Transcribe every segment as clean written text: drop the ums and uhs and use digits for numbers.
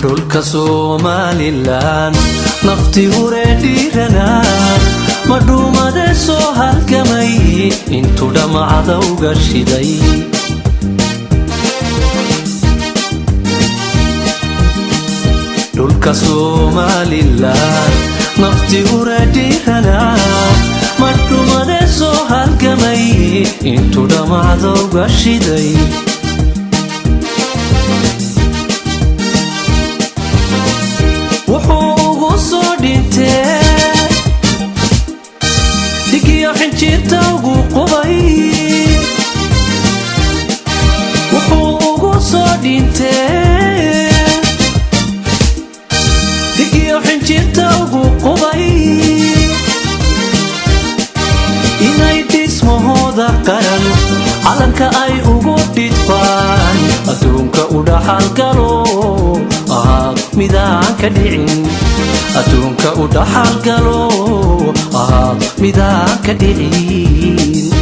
Dhulka Somalilan nafti huree dhiiranaa madhuumade soo halgamay intuu dhammacda uga shiday. Dhulka Somalilan nafti huree dhiiranaa madhuumade soo halgamay intuu dhammacda uga shiday. Wuxuu ugu soo dhintee dhigiyo xinjiirta ugu qubay. Wuxuu ugu soo dhintee dhigiyo xinjiirta ugu qubay inay dhismahooda qaran calanka ay ugu dhidbaan adduunka u dhaxalgalo ahaad midaan ka dhicin. Adduunka u dhaxalgalo ahaad midaan ka dhicin.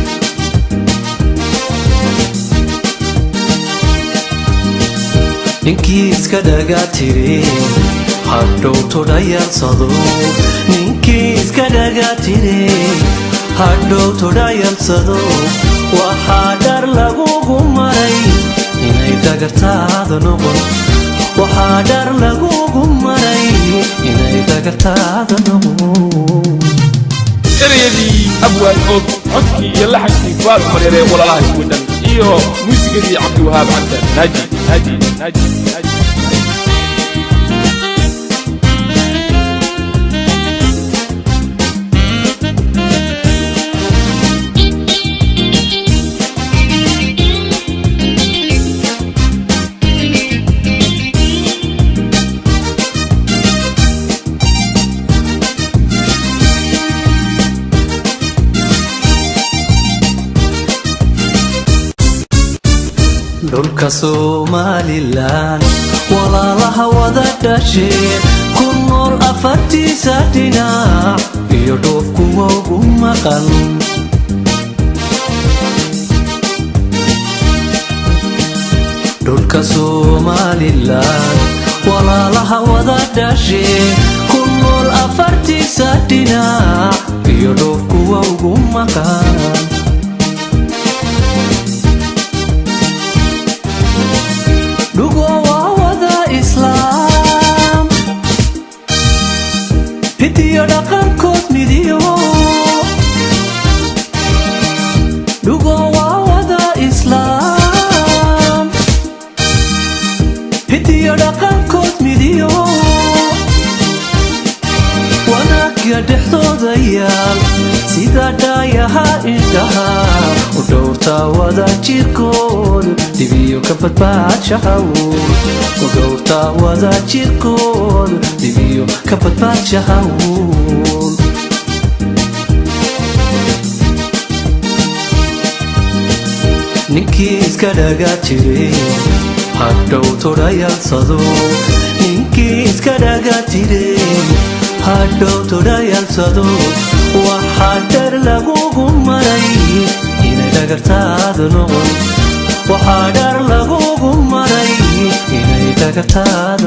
Ninkii iska dhagaa tiri hadhow todhayalsado. Ninkii iska dhagaa tiri hadhow todhayalsado. Waxaa dhar lagugu maray inay dhagartaada noqon. Waxaa dhar lagugu maray inay dhagartaada noqon. Ereyadii Abwaan Og, codkii iyo laxankii Fuaad Mareere, walaalaha Iswidhan, iyo muusigadii Cabdiwahaab Cabda Naaji, Naaji, Naaji, Naaji. Dhulka Somalilan walaalaha wada dhashee ku nool afartiisa dhinac iyo dhoof kuwa ugu maqan. Dhulka Somalilan walaalaha wada dhashee ku nool afartiisa dhinac iyo dhoof kuwa ugu maqan. Dhugo waa wada islaam, hidiyo dhaqankood midiyo. Dhugo waa wada islaam, hidiyo dhaqankood midiyo. Wanaagga dhexdooda yaal sida dhaayaha indhaha u dhowrtaa wada jirkood dhibiyo ka badbaadshahawl. U dhowrtaa wada jirkood dhibiyo ka badbaadshahawl. Ninkii iska dhagaa jiray hadhow todhayalsado. Ninkii iska dhagaa jiray hadhow todhayalsado. Waxaa dhar lagugu maray inay dhagartaada noqon. Waxaa dhar lagugu maray inay dhagartaada